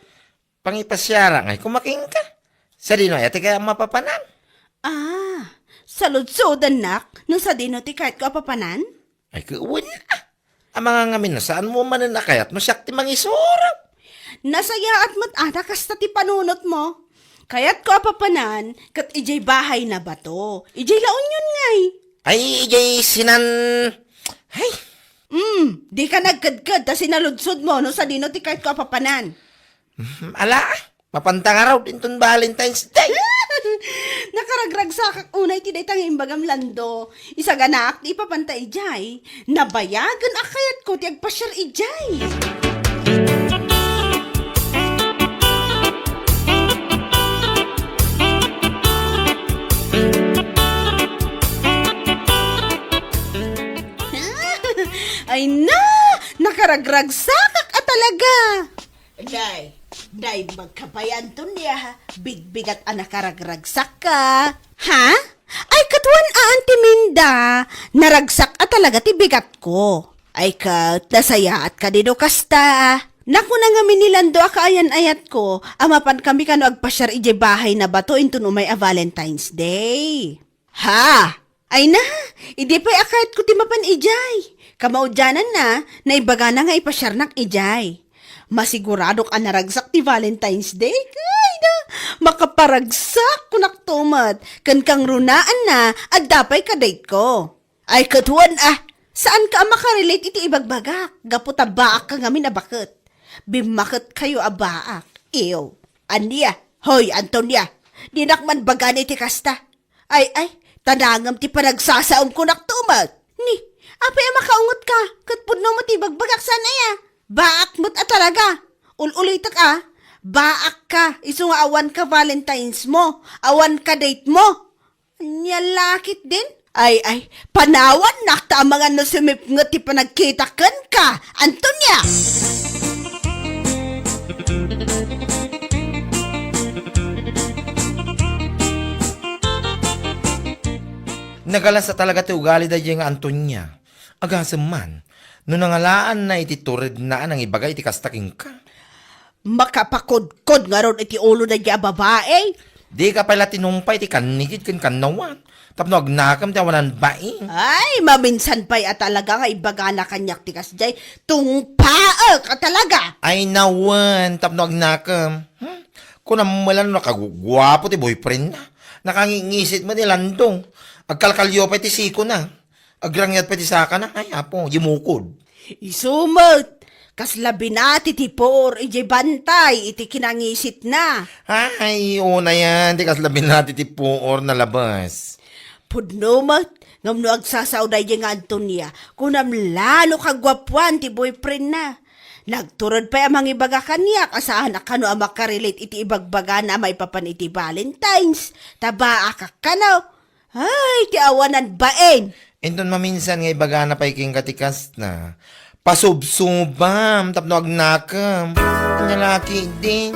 Pangipasiarak ngay koma kenka? Sadino aya ti kayat a papanan? Ah, saludsodennak no sadino ti kayatko a papanan? Ay, ket wen, ah. Amangan ngamin no saanmo manen a kayat no siak ti mangisuro. Nasayaat met a ta kasta ti panunotmo. Kayatko a papanan ket idiay bahay na bato. Idiay La Union ngay. Ay, idiay sinan-, ay. Mm, dika nagkedked ta sinaludsodmo no sadino ti kayatko a papanan. Mhm, ala, mapanta ngarud inton Valentine's Day. Nakaragragsakak unay ti dayta nga imbagam, Lando. Isaganaak ti ipapanta idiay. Nabayagen a kayatko ti agpasiar idiay. Ay na! Nakaragragsakak a talaga! Nay, nay, magkapay, Antonia, bigbigat a nakaragragsakka. Ha? Ay, ket wen a, Auntie Minda, naragsak a talaga ti bigatko. Ay, ket nasayaat kadi no kasta. Nakuna ngamin ni Lando a kaayan-ayatko a mapankami kano agpasiar idiay bahay na bato inton umay a Valentine's Day. Ha? Ay na, idi pay a kayatko ti mapan idiay. Kamaudiananna, naibagana nga ipasiarnak idiay. Masiguradok a naragsak ti Valentine's Day. Ay na, makaparagsak, kunak to met. Ken kangrunaanna, adda pay ka-date ko. Ay, ket wen a, saanka a makarelate iti ibagbagak, gapu ta baakka ngamin a baket. Bimmaketkayo a baak. Ew, ania? Hoy, Antonia, dinak man bagani ti kasta. Ay, ay, ta nangem ti panagsasaom, kunak to met. Ni, apay a makaungetka, ket pudno met ti ibagbagak saan aya? Baak met a talaga. Ul-ulitek a, baakka, isu nga awan ka Valentine's mo, awan ka date mo. Ania la ketdin? Ay, ay, panawannak ta amangan no sumipnget ti panagkita kenka, Antonia! Nagalas a talaga ti ugali daydiay nga Antonia. Agasem man, no nangalaanna iti turedna a nangibaga iti kasta kenka. Makapakodkod ngarud iti ulo daydiay a babai. Dika pay la tinungpay ti kannigid ken kannawat tapno agnakem ti awanan bain. Ay, maminsan pay a talaga nga ibagana kaniak ti kasdiay. Tungpaek a talaga. Ay, nawen, tapno agnakem. Hmm? Kunam man la no nakaguguapo ti boyfriendna. Nakangingisit met ni Lando. Agkalkalyo pay ti sikona. Agrangyat pay ti sakana. Ay, apo, yumukod. Isu met, kasla binati ti puor idiay bantay iti kinangisitna. Ay, unayan ti kasla binati ti puor nalabas. Pudno met, ngem no agsasao daydiay nga Antonia, kunam la no kaguapuan ti boyfriendna. Nagtured pay a mangibaga kaniak a saan a kano a makarelate iti ibagbagana a maipapan iti Valentine's. Tabaakak kano. Ay, ti awanan bain! Inton maminsan nga ibagana pay kenka ti kasta, pasubsubam tapno agnakem. Ania la ketdin?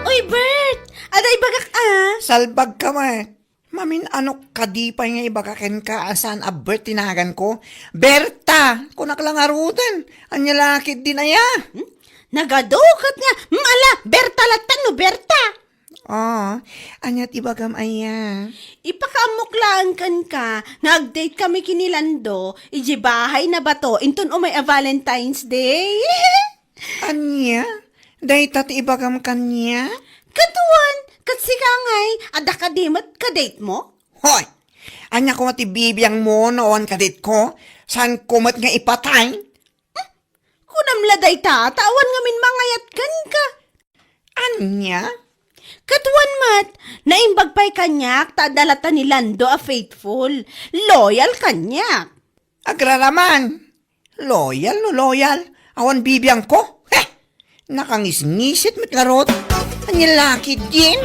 Uy, Bert! Adda ibagak a! Salbag ka met. Mamin-anok kadi pay nga ibaga kenka a saan a Bert ti naganko? Berta! Kunak la ngaruden. Ania la ketdin aya? Hmm? Nagadu ket nga, hmm, ala, Berta latta no Berta! Ah, ania ti ibagam aya? Ipakaammok laeng kenka nga agdate kami ken ni Lando idiay bahay na bato inton umay a Valentine's Day. Ania? Dayta ti ibagam kaniak? Ket wen, ket sika ngay, adda kadi met kadate mo? Hoy! Ania koma ti bibiangmo no awan kadate ko? Saan ko met nga ipatay? Kunam la dayta, ta awan ngamin mangayat kenka. Ania? Ket wen met, naimbag pay kaniak ta adda latta ni Lando a faithful, loyal kaniak. Agraraman. Loyal no loyal. Awan bibiangko. Heh! Nakangisngisit met ngarud. Ania la ketdin?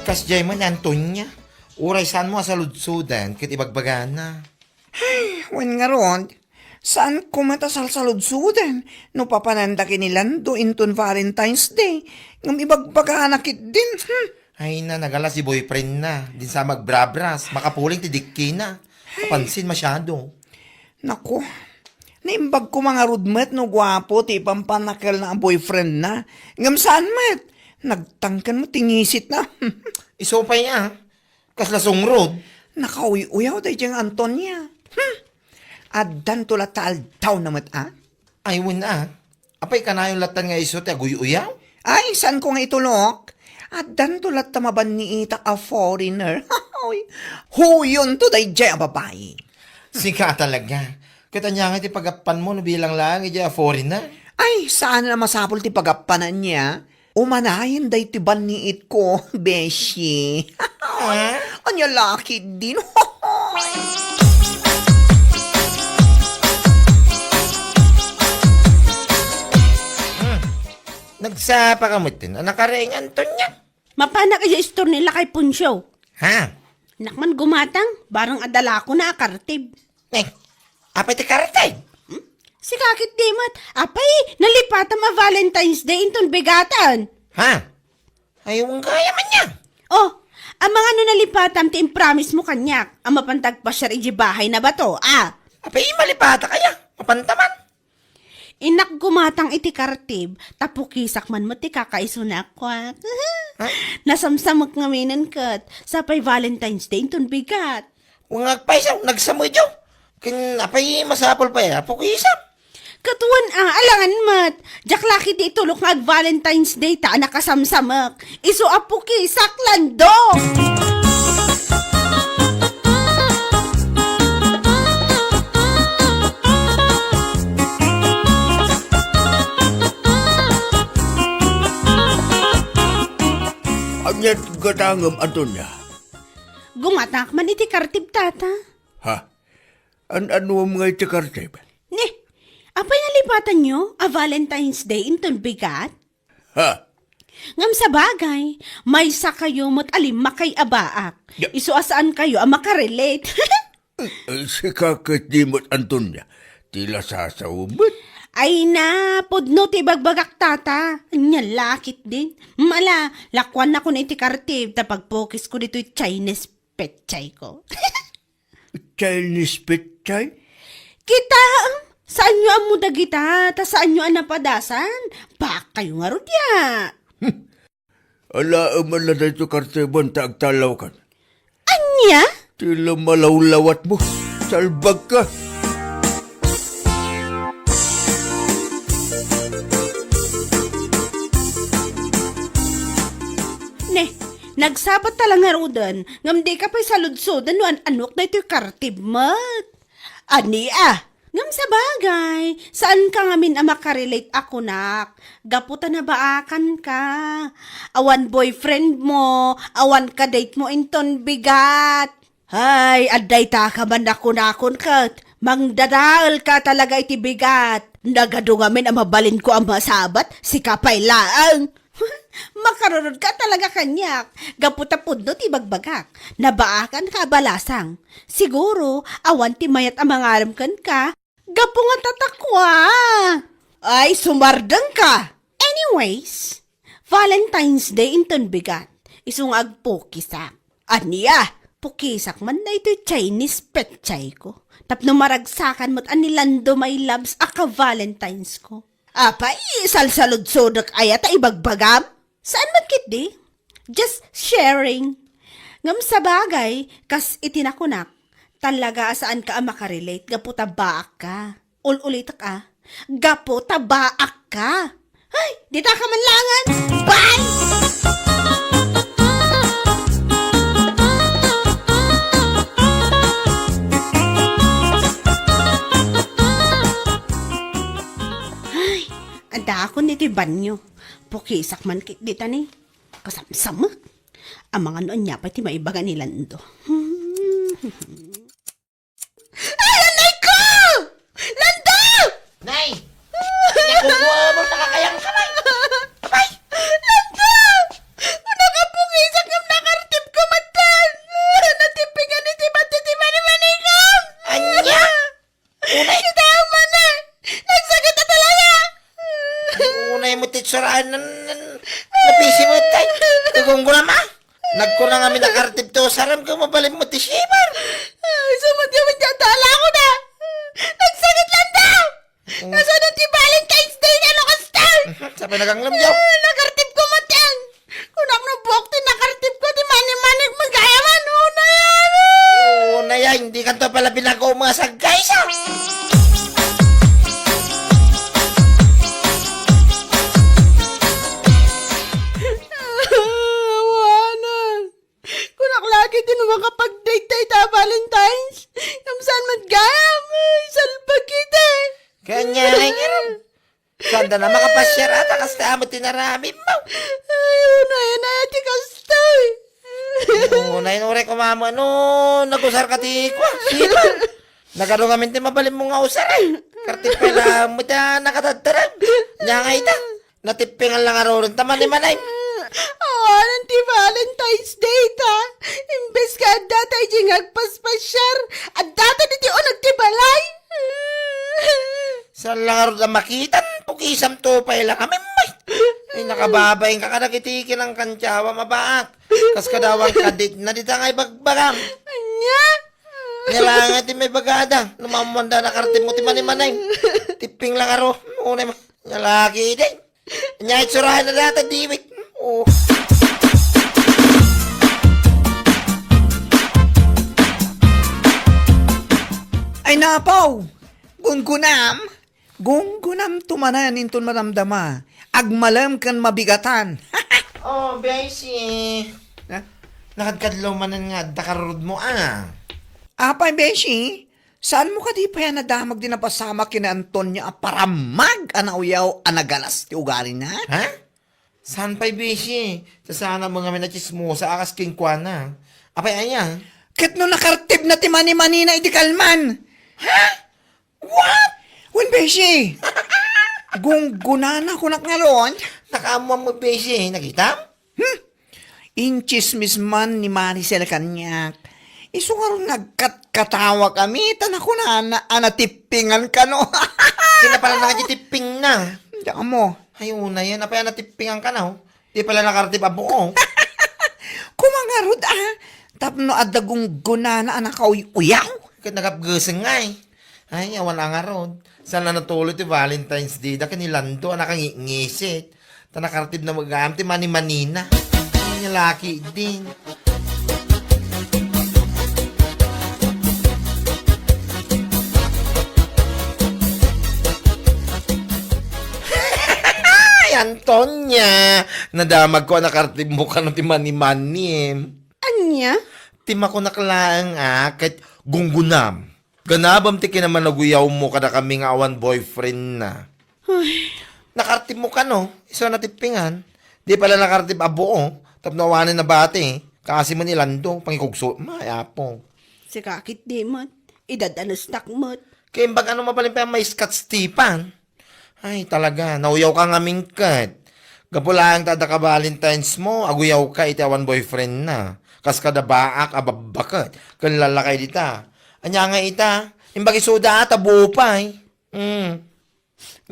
Kasdiay man ni Antonia. Uray saanmo a saludsodan ket ibagbagana. Ay, wen ngarud, saanko met a salsaludsodan no papananda ken ni Lando inton Valentine's Day, ngem ibagbagana ketdin. Hmm. Ay na, nagalas ti boyfriendna. Dinsa magbrabras, makapuling ti dikkina. Ay. Apansin masyado. Naku, naimbag ko mangarud met no guapo ti ipampanakelna a boyfriendna. Ngem saan met, nagtangken met ti ngisitna. Isu pay a. Kasla sungrod? Nakauy-uyaw daydiay nga Antonia. Hmm. Addanto latta aldawna met a? Ay, wen a. Apay kanayon lattan nga isu ti aguy-uyaw? Ay, saanko nga itulok? Addanto latta mabanniitak a foreigner. Hoy, huyonto daydiay a babai. Sika talaga. Ket ania nga ti pagappanmo no bilang laeng idiay a foreigner? Ay, saan a masapul ti pagappanan niya. Umanayen daytoy banniitko, beshi. Ah? Ania la ketdin? Hmm. Nagsapa ka met, a nakariing Antonia? Mapanak idiay store ni Lakay Poncio. Ha? Nak man gumatang, barang adda lakona a kartib. Eh, apay ti kartib? Hmm? Sika ketdi met, apay, nalipatam a Valentine's Day inton bigatan. Ha? Ay, wen gayam ania. Oh, amangan no nalipatam ti impromise mo kaniak, a mapanta agpasiar idiay bahay na bato, a? Apay, malipatak aya, mapanta man. Innak gumatang iti kartib, ta pukisak man met ti kakaisuna a kuak. Ha? Nasamsamek ngaminen ket, sapay Valentine's Day inton bigat. Wen nga agpayso, nagsamedyo. Ken apay masapul pay a pukisak? Ket wen a, alangan met. Diak la ketdi itulok nga ag-Valentine's Day ta a nakasamsamek. Isu a pukisak, Lando! Ania ti gatangem, Antonia? Gumatangak man iti kartib, Tata. Ha? An-anuem nga iti kartib? Ni, Apay nalipatanyo a Valentine's Day inton bigat? Ha? Ngem sabagay, maysa kayo met a limmakay a baak. Ya- Isu a saan kayo a makarelate. Eh, sika ket di met, Antonia. Ti la sasaw met. Ay na, pudno ti ibagbagak, tata. Anya lakit din. Mala, lakuan na ko na iti kartib, ta pagpukis ko ditoy Chinese pechay ko. Chinese pechay? Kita, saanyo ammo dagita, ta saanyo a napadasan. Baka kayo nga rudia. Alaem man la daytoy kartiban ta agtalaw kan. Anya? Ti lumalawlawat mo. Salbag ka. Ne, nagsabat ta la ngaruden, ngem di ka pay saludsoden no an-anok daytoy kartib met. Ania? Ngem sabagay, saan ka ngamin a makarelate a kunak. Gapu ta nabaakan ka. Awan boyfriend mo, awan ka-date mo inton bigat. Hay, adda ita ka man a kunakon ket, mangdadael ka talaga iti bigat. Nagadu ngamin a mabalinko a masabat, sika pay laeng. Makarurod ka talaga kaniak, gapu ta pudno ti ibagbagak. Nabaakan ka a balasang. Siguro, awan ti mayat a mangarem kenka, gapu nga tatakwa. Ay, sumardeng ka! Anyways, Valentine's Day inton bigat. Isu nga agpukisak. Ania? Pukisak man daytoy Chinese pechay ko. Tapno maragsakan met a ni Lando my loves a ka-Valentine's ko. Apay, salsaludsodek aya ta ibagbagam? Saan met ketdi? Just sharing. Ngem sabagay, kas iti nakunak, talaga a saanka a makarelate gapu ta baak ka. Ul-ulitek a, gapu ta baak ka. Ay, dita ka man langen. Bye! Ay, adakon iti banyo. Pukisak man ketdi ta ni. Kasamsamek. Amangan no ania pay ti maibaga ni Lando. Ay, anay ko! Lando! Nay! Nakukuha mo sa kakayang kamay! Abay! Lando! Nakapukisak ngem nakartib ko met. Natipingan iti bati ti manimanikam! Ania? Unay. Kita man eh! Nagsakit na talaga! Unay mo titsurahan ng, ng, napisi mo, tay. Tugong ko naman. Nagkuna nga minakartib to, saram ko mabalin mo ti shiver. Ay, sumot kami dyan, tala ko na! Nagsakit lang daw! Mm. Kasunod ti Valentine's Day, ano, kasta? Sapay naganglem, yaw. Ah, nakartib ko, matian. Kunak no buok ti nakartib ko, ti mani-manik, magayaman, una yan. Una yan, hindi kanto pala binago mo sa guys, ah. Awanan. Kunak lagi ti no makapag-date tayo ta Valentine's. Ngem saan met gayam? Ay, salbag iti. Kanya, ay, ngarud. Sanda na makapasyar ata, kasta amo ti naramid mo. Ay, unay, unay, ati kastoy. Unay, unay, kumamo, ano, nagusar ka ti, kwa, sipa. Nagaro ngamin ti mabalin mo nga usar, eh. Kartipela mo ta nakatagtarag. Nya nga ita. Natippingan lang aruren ta manimanay. Awanan ti Valentine's Day ta. Imbes nga adda ta iti nga agpaspasyar, adda ta diti uneg ti balay. Saan lang arud a makitan, pukisam to pay lang kami, may. Ay, nakababain ka kadagiti kinangkantyawa, mabaak. Kas kadawan kadit na dita nga ibagbagam. Anya? Nya lang ti may bagada, no mamuanda na kartib mo ti manimanay. Tipping lang aro, unay ma-, nya lagi, day. Nya itsurahan na data, diwit. Oh. Ay, napaw! Gungunam! Gungunam tumanan inton madamdama. Agmalem ken mabigatan. Oh, Beshi. Ha? Nakadkadlaw manen nga adda karurod mo, ah. Apay, Beshi? Saan mo kadi pay a nadamag di napasamak ken ni Antonia a paramag a nauyaw a nagalas ti ugalina? Ha? Saan pay, Beshi? Sasana mo ngamin a tsismosa a kas kenkuana. Apay aya? Ket no nakartib na ti manimanina idi kalman. Ha? What? Wen, beshi! Gunggunana kunak ngarud. Nakaammoam met, beshi. Nakitam? Hmm? Intsismis man ni Maricel kaniak. Isu ngarud nga agkatkatawa kami, ta nakunana a natippingan kano. Sino pala nga tipping na? Diak ammo. Ay, una yan. Apay a natippingan kano? Di pala nakartib a buo. Koma ngarud, ah. Tapno adda gunggunana a nakauy-uyaw. Ket nagapgesen ngay. Ay, awan a ngarud. Saan a natuloy ti Valentine's Day da ken ni Lando a nakangitngisit. Ta nakartib na met gayam ti manimanina. Ay, nga laki din. Ay, Antonia! Nadamagko a nakartibmo kano ti manimanim. Ania? Ti makunak laeng a ket gunggunam. Ganabem ti kinamanaguyawmo kadakami nga awan boyfriend na. Ay. Nakartibmo kano, isu a natippingan. Di pala nakartib a buo, tapno awanen nabati. Kaasi man ni Lando, pangikugso, ma, ay apo. Sika ket di met, idad-anestak met. Kaimbag ano mabalin pay a maiskat Stefan? Ay, talaga, nauyawka ngamin ket. Gapu laeng ta adda ka Valentinesmo, aguyawka iti awan boyfriend na. Kas kada baak a babbaket, ken lallakay dita. Ania nga ita? Imbag isuda a, ta buo pay. Mm.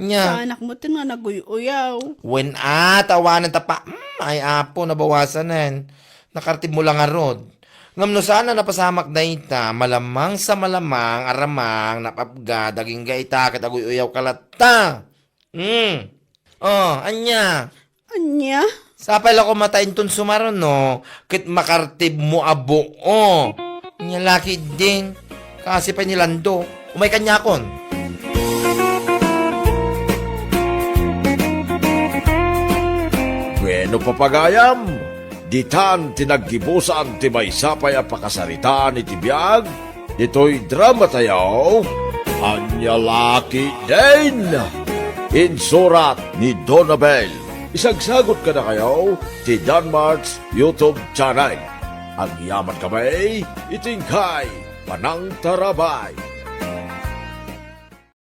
Nia. Saanak met nga naguy-uyaw. Wen a, ta awanen ta pa, mm, ay apo, nabawasanen. Nakartibmo la ngarud. Ngem no saan a napasamak dayta, malamang sa malamang, aramang, napapga, dagingga ita, ket aguy-uyawka latta. Hmm. Oh, ania? Ania? Sapay la koma ta inton sumaruno, ket makartibmo a buo. Ania laki din? Kaasi pay ni Lando. Umay kaniakon. Bueno, papagayam, ditan ti naggibusan ti maysa pay a pakasaritaan iti biag ditoy dramatayo, Ania Laki Din. Insurat ni Donabel. Isagsagut kadakayo ti Danmart's YouTube channel. Agyamankami iti inkay panangtarabay.